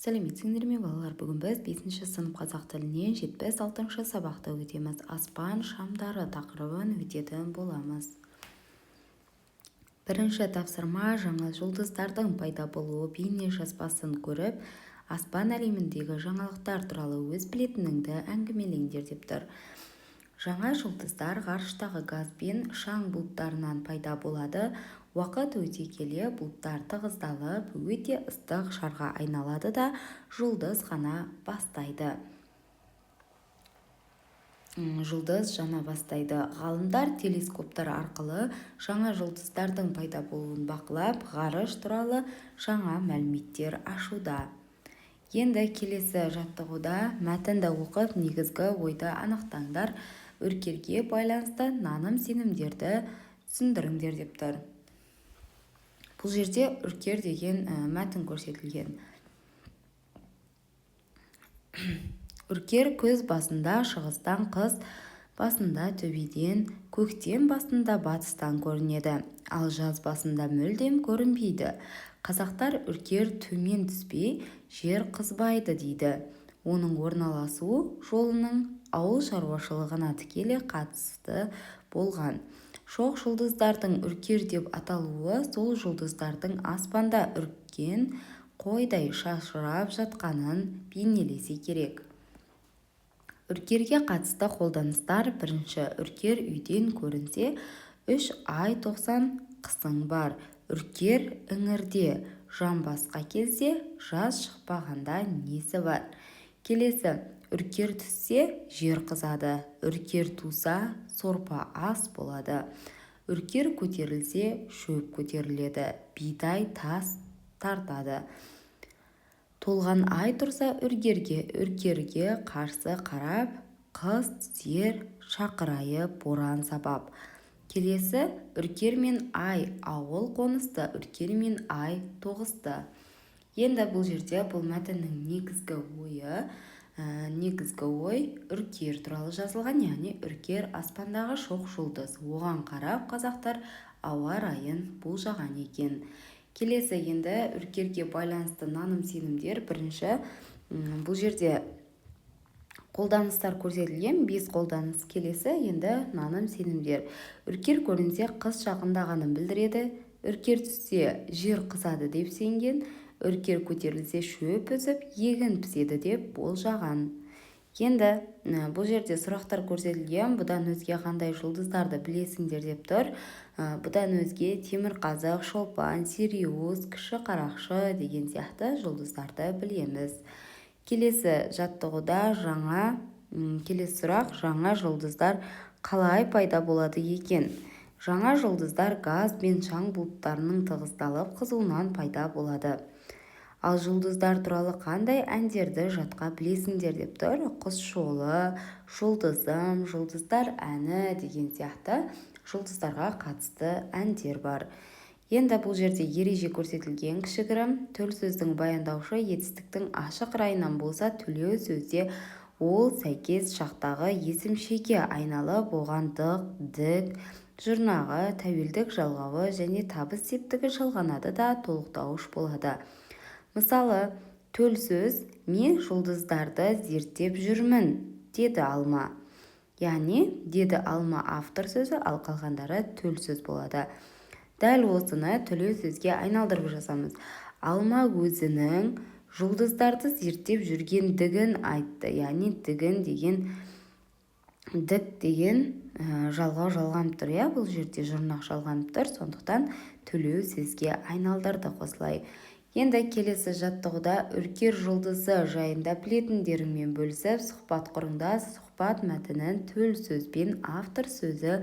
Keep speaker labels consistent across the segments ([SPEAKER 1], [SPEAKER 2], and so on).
[SPEAKER 1] Сәлеметсіңдер ме, балалар! Бүгін біз бесінші сынып қазақ тілінен 76-сабақты өтеміз. «Аспан шамдары» тақырыбын өтетін боламыз. Бірінші тапсырма: «Жаңа жұлдыздардың пайда болуы» бейнежазбасын көріп, аспан әлеміндегі жаңалықтар туралы өз білетініңді әңгімелеңдер деп тұр. Жаңа жұлдыздар ғарыштағы газ бен шаң бұлттарынан пайда болады. Уақыт өте келе бұлттар тығыздалып, өте ыстық шарға айналады да, жұлдыз жана бастайды. Ғалымдар телескоптар арқылы жаңа жұлдыздардың пайда болуын бақылап, ғарыш туралы жаңа мәліметтер ашуда. Енді келесі жаттығуда мәтінді оқып, негізгі ойды анықтаңдар, Үркерге байланысты наным-сенімдерді түсіндіріңдер деп тұр. Бұл жерде «Үркер» деген мәтін көрсетілген. Үркер күз басында шығыстан, қыс басында төбеден, көктем басында батыстан көрінеді. Ал жаз басында мүлдем көрінбейді. Қазақтар «Үркер төмен түспей, жер қызбайды» дейді. Оның орналасу жолының ауыл шаруашылығына тікелей қатысы болған. Шоқ жұлдыздардың үркер деп аталуы сол жұлдыздардың аспанда үріккен қойдай шашырап жатқанын бейнелесе керек. Үркерге қатысты қолданыстар. Бірінші: Үркер үйден көрінсе, 3 ай 90 қысың бар. Үркер іңірде жамбасқа келсе, жаз шықпағанда несі бар? Келесі: Үркер түссе, жер қызады. Үркер туса, сорпа ас болады. Үркер көтерілсе, шөп көтеріледі, бидай тас тартады. Толған ай тұрса үркерге қарсы қарап, қыс түсер шақырайып боран сабап. Келесі: Үркер мен ай ауыл қонысты, Үркер мен ай тоғысты. Енді бұл жерде бұл мәтіннің негізгі ойы, негізгі ой үркер туралы жазылған, яғни үркер — аспандағы шоқ жұлдыз. Оған қарап қазақтар ауа райын болжаған екен. Келесі енді үркерге байланысты наным сенімдер. Бірінші, бұл жерде қолданыстар көрсетілген, бес қолданыс. Келесі енді наным сенімдер: Үркер көрінсе, қыс жақындағанын білдіреді. Үркер түссе, жер қызады деп сенген. Үркер көтерілсе, шөп өсіп, егін піседі деп болжаған. Енді бұл жерде сұрақтар көрсетілген. «Бұдан өзге қандай жұлдыздарды білесіңдер?» деп тұр. Бұдан өзге Темірқазық, Шолпан, Сириус, Кіші қарақшы деген сияқты жұлдыздарды білеміз. Келесі жаттығуда келесі сұрақ: Жаңа жұлдыздар қалай пайда болады екен? Жаңа жұлдыздар газ бен шаң бұлттарының тығыздалып қызуынан пайда болады. Ал жұлдыздар туралы қандай әндерді жатқа білесіңдер деп тұр. «Құс жолы», «Жұлдызым», «Жұлдыздар әні» деген сияқты жұлдыздарға қатысты әндер бар. Енді бұл жерде ереже көрсетілген кішігірім. Төл сөздің баяндаушы етістіктің ашық райынан болса, төлеу сөзде ол сәйкес шақтағы есімшеге айналып, оған дық, дік жұрнағы, тәуелдік жалғауы және табыс септігі жалғанады да, толықтауыш болады. Мысалы, төл сөз: «Мен жұлдыздарды зерттеп жүрмін, деді Алма». Яғни «деді Алма» — автор сөзі, ал қалғандары төл сөз болады. Дәл осыны төлеу сөзге айналдырып жазамыз: «Алма өзінің жұлдыздарды зерттеп жүргендігін айтты». Яғни «дігін» деген, «дік» деген жалғау жалғанып тұр, иә, бұл жерде жұрнақ жалғанып тұр, сондықтан төлеу сөзге айналдырдық осылай. Енді келесі жаттығуда үркер жұлдызы жайында білетіндеріңмен бөлісіп, сұхбат құрыңдар. Сұхбат мәтінін төл сөз бен автор сөзі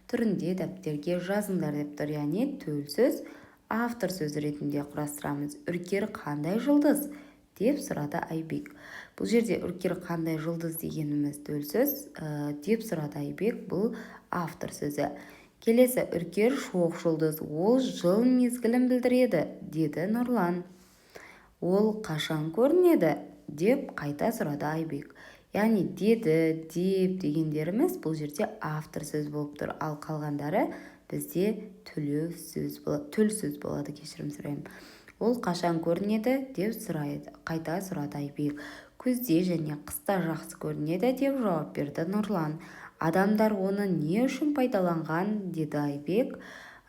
[SPEAKER 1] түрінде дәптерге жазыңдар деп тұр. Яғни төл сөз, автор сөзі ретінде құрастырамыз. «Үркер қандай жұлдыз?» — деп сұрады Айбек. Бұл жерде «Үркер қандай жұлдыз» дегеніміз төл сөз, «деп сұрады Айбек» — бұл автор сөзі. Келесі: «Үркер — шоқ жұлдыз, ол жыл мезгілін білдіреді», — деді Нұрлан. «Ол қашан көрінеді?» — деп қайта сұрады Айбек. Яғни «деді», «деп» дегендеріміз бұл жерде автор сөз болып тұр, ал қалғандары бізде төлеу сөз, төл сөз болады, кешірім сұраймын. Ол қашан көрінеді деп сұрайды, қайта сұрады Айбек. Күзде және қыста жақсы көрінеді деп жауап берді Нұрлан. Адамдар оны не үшін пайдаланған деді Айбек.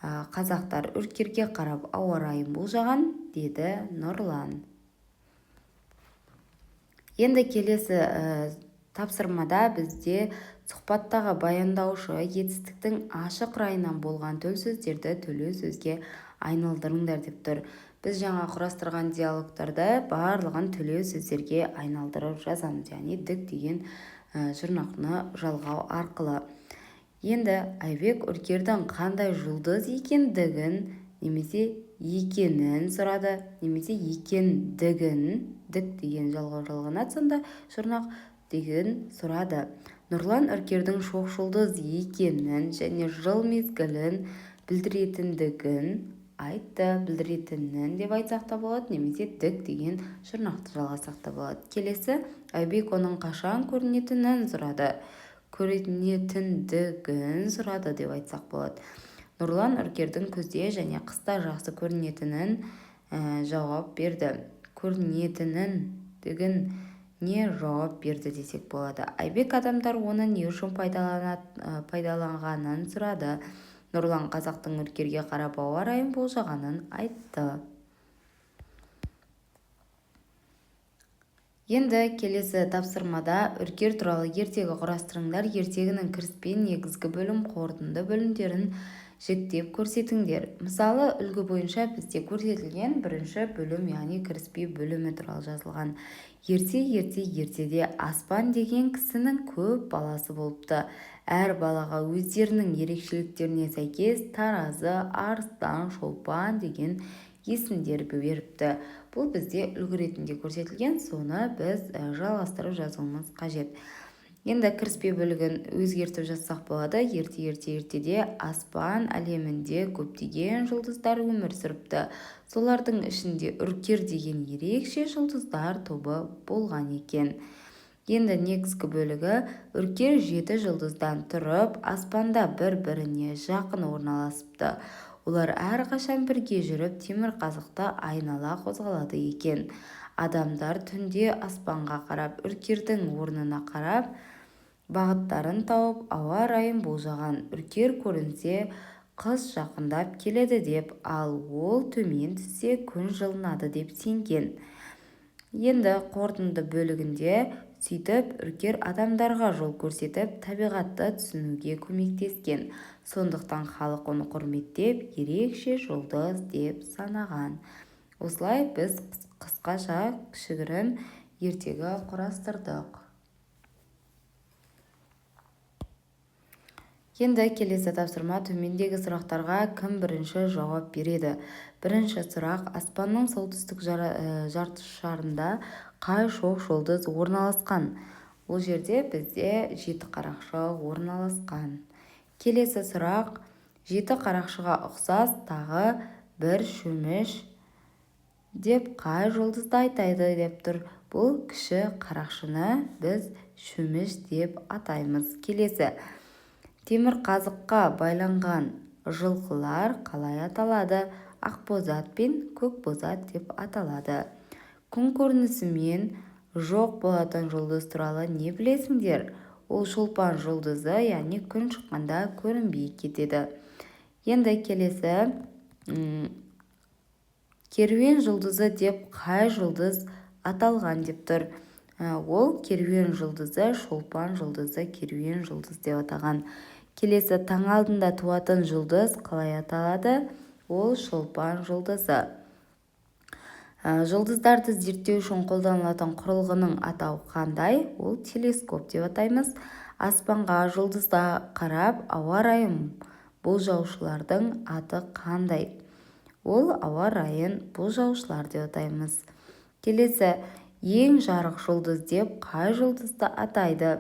[SPEAKER 1] Қазақтар үркерге қарап ауа райын болжаған деді Нұрлан. Енді келесі тапсырмада бізде сұхбаттағы баяндаушы етістіктің ашық райынан болған төл сөздерді төлеу сөзге айналдырыңдар деп тұр. Біз жаңа құрастырған диалогтарды барлығын төлеу сөздерге айналдырып жазамыз, яғни дік деген жұрнақны жалғау арқылы. Енді Айбек үркердің қандай жұлдыз екендігін немесе екенін сұрады, немесе екендігін, дік деген жалғау жалғанады сонда жұрнақ деген сұрады. Нұрлан үркердің шоқ жұлдыз екенін және жыл мезгілін білдіретіндігін айтты. Білдіретінін деп айтсақ та болады, немесе дік деген жұрнақты жалғасақ та болады. Келесі Айбек оның қашан көрінетінін сұрады. Көрінетіндігін сұрады деп айтсақ болады. Нұрлан үркердің күзде және қыста жақсы көрінетінін жауап берді. Көрінетініндігін не жауап берді десек болады. Айбек адамдар оны не үшін пайдаланғанын сұрады. Нұрлан қазақтың үркерге қарап ауа райын болжағанын айтты. Енді келесі тапсырмада үркер туралы ертегі құрастырыңдар. Ертегінің кіріспе, негізгі бөлім, қорытынды бөлімдерін жіктеп көрсетіңдер. Мысалы, үлгі бойынша бізде көрсетілген бірінші бөлім, яғни кіріспе бөлімі туралы жазылған. Ерте-ерте ертеде Аспан деген кісінің көп баласы болыпты. Әр балаға өздерінің ерекшеліктеріне сәйкес Таразы, Арыстан, Шолпан деген есімдер беріпті. Бұл бізде үлгі ретінде көрсетілген, соны біз жалғастырып жазуымыз қажет. Енді кіріспе бөлігін өзгертіп жазсақ болады. Ерте-ерте ертеде аспан әлемінде көптеген жұлдыздар өмір сүріпті. Солардың ішінде үркер деген ерекше жұлдыздар тобы болған екен. Енді негізгі бөлігі үркер 7 жұлдыздан тұрып, аспанда бір-біріне жақын орналасыпты. Олар әрқашан бірге жүріп, темір қазықты айнала қозғалады екен. Адамдар түнде аспанға қарап, үркердің орнына қарап, бағыттарын тауып, ауа райын болжаған. Үркер көрінсе, қыс жақындап келеді деп, ал ол төмен түссе, күн жылынады деп сенген. Енді қорытынды бөлігінде сөйтіп үркер адамдарға жол көрсетіп, табиғатты түсінуге көмектескен. Сондықтан халық оны құрметтеп, ерекше жұлдыз деп санаған. Осылай біз қысқаша кішігірім ертегі құрастырдық. Енді келесі тапсырма. Төмендегі сұрақтарға кім бірінші жауап береді? Бірінші сұрақ. Аспанның солтүстік жарты шарында қай шоқ жұлдыз орналасқан? Ол жерде бізде 7 қарақшы орналасқан. Келесі сұрақ. 7 қарақшыға ұқсас тағы бір шөміш деп қай жұлдызды атайды деп тұр. Бұл кіші қарақшыны біз шөміш деп атаймыз. Келесі. Темір қазыққа байланған жылқылар қалай аталады? Ақбозат пен көкбозат деп аталады. Күн көрінісімен жоқ болатын жұлдыз туралы не білесіңдер? Ол Шолпан жұлдызы, яғни күн шыққанда көрінбей кетеді. Енді келесі. Керуен жұлдызы деп қай жұлдыз аталған деп тұр. Ол керуен жұлдызы, Шолпан жұлдызы, керуен жұлдыз деп атаған. Келесі, таң алдында туатын жұлдыз қалай аталады? Ол Шолпан жұлдызы. Жұлдыздарды зерттеу үшін қолданылатын құрылғының атауы қандай? Ол телескоп деп атаймыз. Аспанға жұлдызға қарап ауа райын болжаушылардың аты қандай? Ол ауа райын болжаушылар деп атаймыз. Келесі, ең жарық жұлдыз деп қай жұлдызды атайды?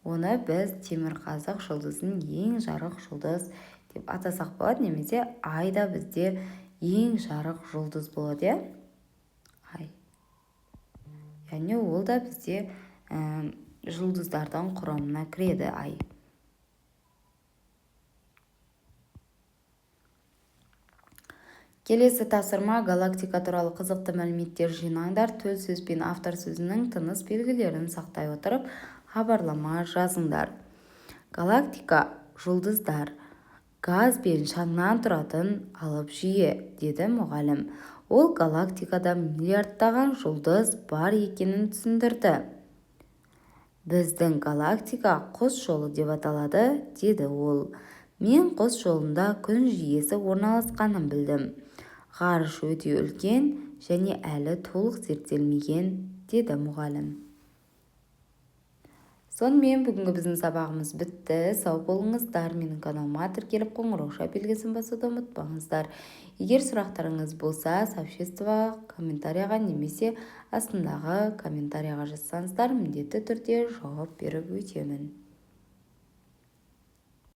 [SPEAKER 1] Оны біз темірқазық жұлдызын ең жарық жұлдыз деп атасақ болады, немесе ай да бізде ең жарық жұлдыз болады, иә? Ай. Яғни ол да бізде жұлдыздардың құрамына кіреді ай. Келесі тапсырма: галактика туралы қызықты мәліметтер жинаңдар. Төл сөз бен автор сөзінің тыныс белгілерін сақтай отырып, хабарлама жазыңдар. Галактика – жұлдыздар, газ бен шаңнан тұратын алып жүйе, деді мұғалім. Ол галактикада миллиардтаған жұлдыз бар екенін түсіндірді. Біздің галактика Құс жолы деп аталады, деді ол. Мен Құс жолында Күн жүйесі орналасқанын білдім. Ғарыш өте үлкен және әлі толық зерттелмеген, деді мұғалім. Сонымен, бүгінгі біздің сабағымыз бітті. Сау болыңыздар! Менің каналыма тіркеліп, қоңырауша белгісін басуды ұмытпаңыздар. Егер сұрақтарыңыз болса, сообществоға, комментарияға немесе астындағы комментарияға жазсаңыздар, міндетті түрде жауап беріп өтемін.